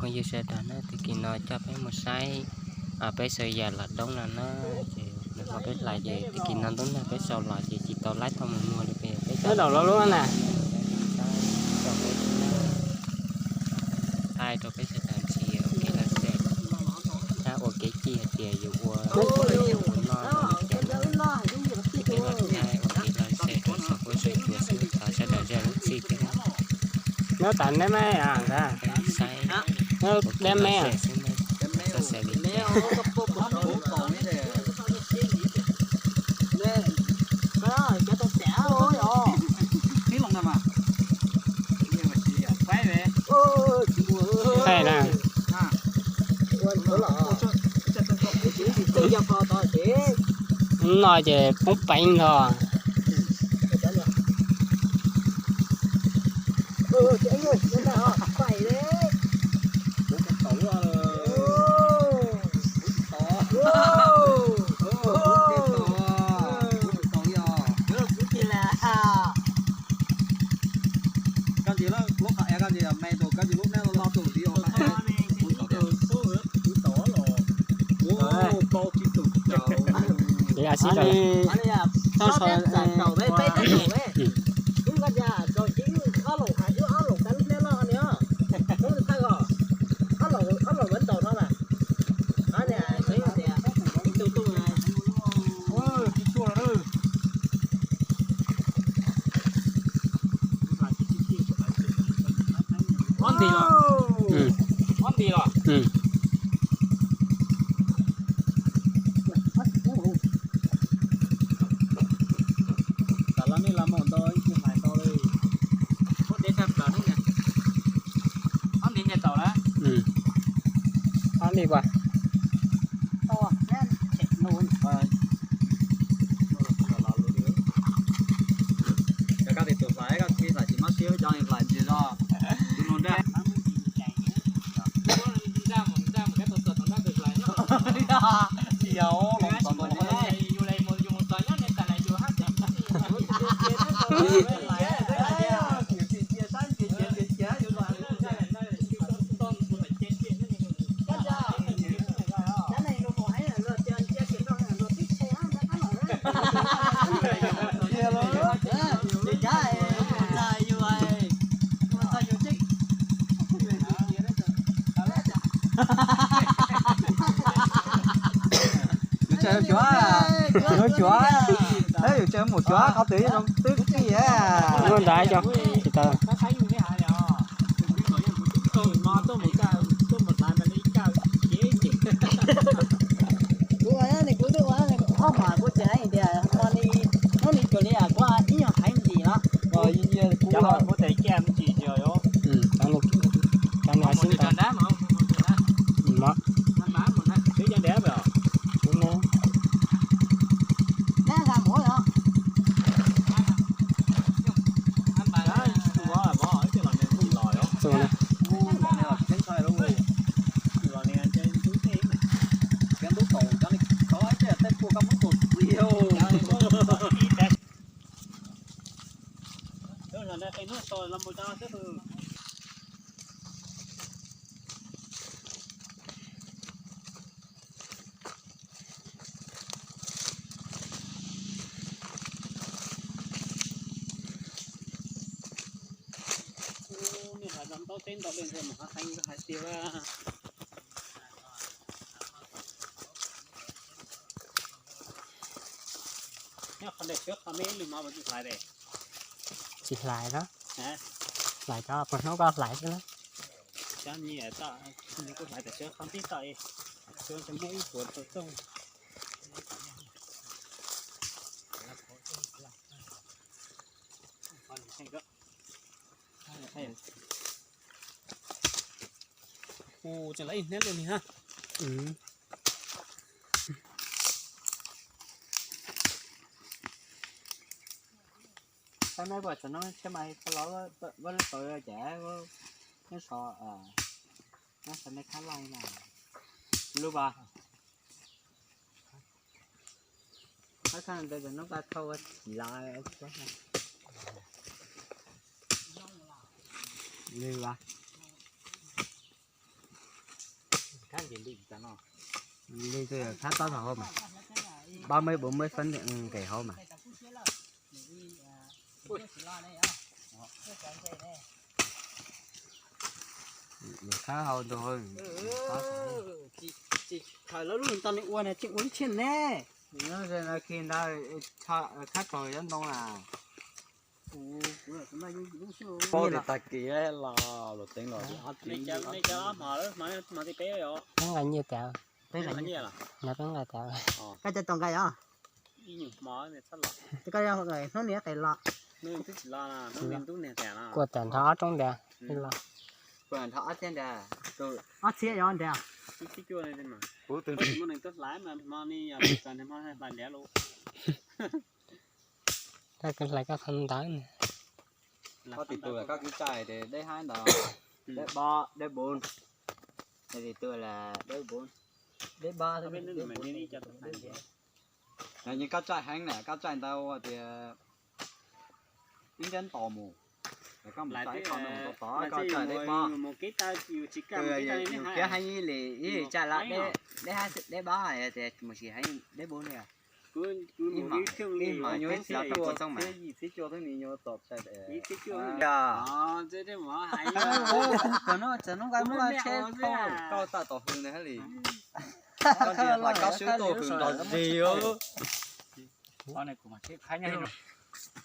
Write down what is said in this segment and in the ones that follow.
Yog sawv daws na, tag kis no coj peb mus saib peb sau yam los doob no na, ces nws ho peb hlais ces tag kis no ntub nag peb sau los ces tsis tau laib tau mus muag li, peb coj los lub na, saib rau peb sawv daws ntsia ua kev lom zem, thiab ua kev cim hais tias yus ua, yus ua noj, peb los saib ua kev lom zem rau saum huab saum cua xwb, thov sawv daws zam lub txim thiab. Nyob tas neb me, saib neb me xwb, txhob xav li cas. Hais na, no ces poob peev ntag. Ob nti los, ob nti los. Tam los nej los mus ntau ib tug hais tau li. Muab deb tshaj plaws ne. Ob nti nyias tau lawm. Ob nti pas. Cov koj tis tus hlais koj tsis hlais tsis mob siab, cov hlais ntsis zog. Yus tseem cuav, yus cuav, yus tseem mus cuav qhov twg zoo twb tij. Ua ntawd cov tsis tau. Kuv ua kuv twb ua ob mas kuv tsis hais tias hnub ni cuag li kuv ib nyuag hais ntsis no. Kuv tes kiaj ntsis tsis yog. Nej hais tau teb ntau li ntawd mas hais tias nyob qhov ntawm sawv qhov me lwm no tsis hlais, tsis hlais na. Hlais cov puas hnub koj hlais xwb na. Cov nyiam tau, kuv hlais tas sawv qhov ntij tau, sawv muaj ib puas tau txooj. Ua tseem lawv ib hnab lug ni ha. Tab neb puas tsav no thiab mas koj los vaj lub tau ces neb so, neb so neb khab laj na. Lub pas. Tab koj ntawd ces nub koj thauj ua txim los. Lub pas. Li twg khab tob hauv mas, ba muaj ib puas muaj ib feeb nqes hauv mas. Khab hauv ntug. Tsis khaws lawv lub ntawd ua na, tsis ua ib tshiab ne. Khab tog yob ntoo na. Pab tias tag kis los los teev los ob txhiab. Peb nqa nyiaj tas, nqa peb nqa tas. Koj cov tau nqa os. Koj hnub ni qis los. Kua tas nrho ob roob ntiag los. Ob txhiab yog ntiag. Koj hlais koj qhov ntawd. Koj tis tus koj kwv txaj tias deb hab ntawd, deb pob deb npun, tis tus las deb npun, deb pob. Koj txaij heev na, koj txaij ntawd ua tias ib nrab ntos mus, koj mus txaij ib qho ntoo tod, koj txaij deb pob. Yus kiab heev li, ib txaij lawm deb hab deb pob, tias mus sis heev deb npun li. Ib mas ib txhiab cuaj, ib txhiab cuaj txhiab ni nyuag tom txais. Koj txawm hnub nqa muab tsheb thauj, koj txaj tom hws ntawd hab li. Koj ntsia hlais kab swb tuaj hws nrov zis.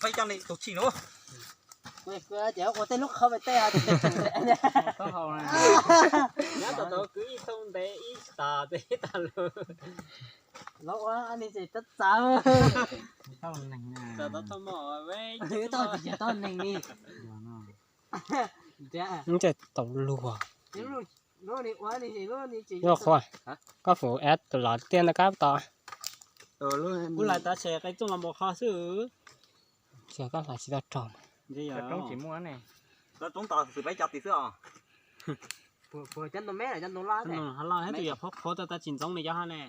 Peb coj li tus txhij nuav. Ces ua tej lub qhov pem tej. Nyob tau tau kwv ib thooj ntev ib tas peb tas lug. Los ua ni ces tab txav. Tau neeg li. Yuav qhuav, koj fum es tus los tiaj ntawd kab tod. Kuv hlais tav se qe txooj los mus qho xwb. Koj hlais tsis tau raug. Roob tod xwm peb cov tim xwb os. Cov ntoo me, cov ntoo loj, tus yog qhuav qhuav tau tas tsis ntxoov li cov hab ne.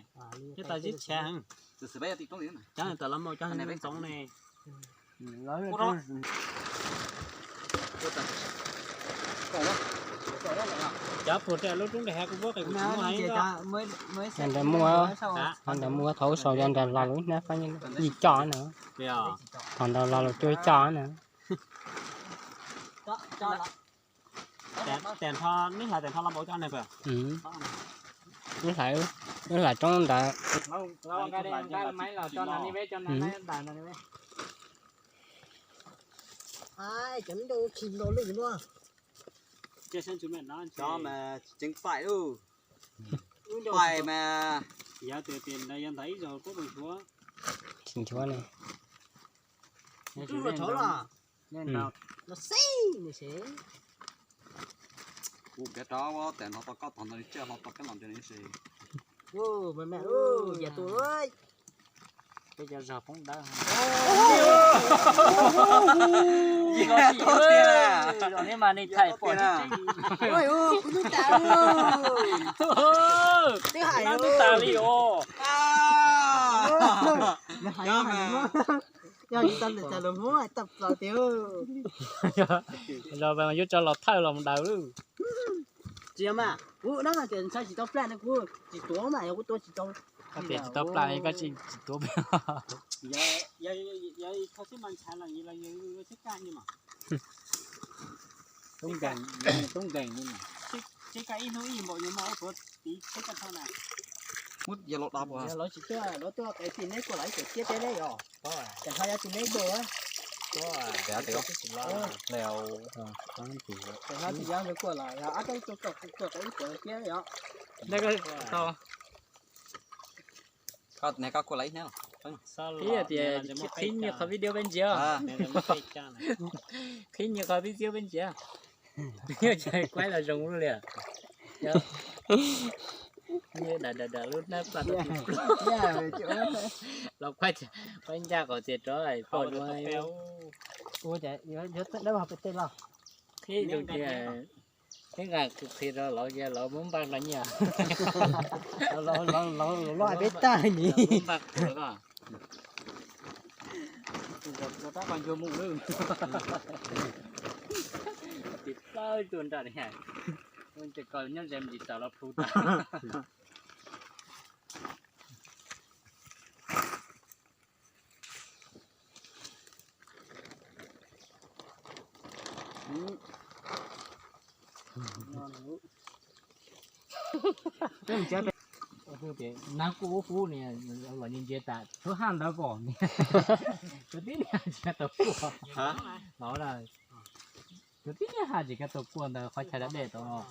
Cov tas zib tshav heev. Cov tas los mus cov ntxoov ne. Cov pum rau lub roob nqis hav kuv puab qe kuv tsis muaj heev. Ntawd muaj, ntawd muaj thaum sau yog ntawd los lub ib hnab fab yim coj na. Thaum ntawd los lub cuaj coj na. Wb hlais, wb hlais roob ntawd. Cov mas tsis ceev faim lauj. Faim mas. Tsis nchuav ne. Kuv piav rau tas no tau koj tog no li tsaj hlo tau peb los ntiag ne si. Peb cov zog poob dawb. Los nej mas nej thaij pom. Twb hais tub tas li os. Yog tsis tau lwm tas lus Hmoob hais tau plaws tiag. Los yuav tso los thawj los daws lawm. Tsis yog mas, kuv no mas tias ntshai tsis tau plag no kuv tsis tuav mas yog kuv tuav tsis tau. Koj tias tsis tau plag koj tsis tuav plag. Yog kho xib mas ntshai los yog sib kaj ni mas. Tub nkeeg, tub nkeeg ni mas. Sib kaj ib hnub ib npaum yuav muaj ib puas tiv sib kaj tho na. Muab yog los da puas? Yog lawv tsis tuaj, lawv tuaj qe tim neb kuj los ib tug tiab teb neb yog. Ces ho yog tim neb kuj. Ces ho tsis yog kuj los yog ob peb tuaj kuj qe ib puas tiab yog. Koj kuj los ib hnab. Qhib nyias qhov video peb ntsia. Qhib nyias qhov video peb ntsia. Kuaib los zoo li. Dam dam dam lub hnab plag tau. Los kuaib, kuaib ncaj qhov tias rov pom. Qhib zoo tias, qhib nqa qhia rau lawv, lawv muab npaj los nyiaj. Lawv los peb tag ni. Npaj qhia koj. Rov qab ncuag mus lawm. Tim plaub tuaj nram ni. Ces koj nyob ze ntsis tas los plhu tas. Nab kuj ub fub ni, los ntsia ntsia tas tub haj ntawd kom ni, tus tib niag tsis tau kuaj, los tus tib niag haj tsis tau kuaj ntawd qhov chaw dab dej tau.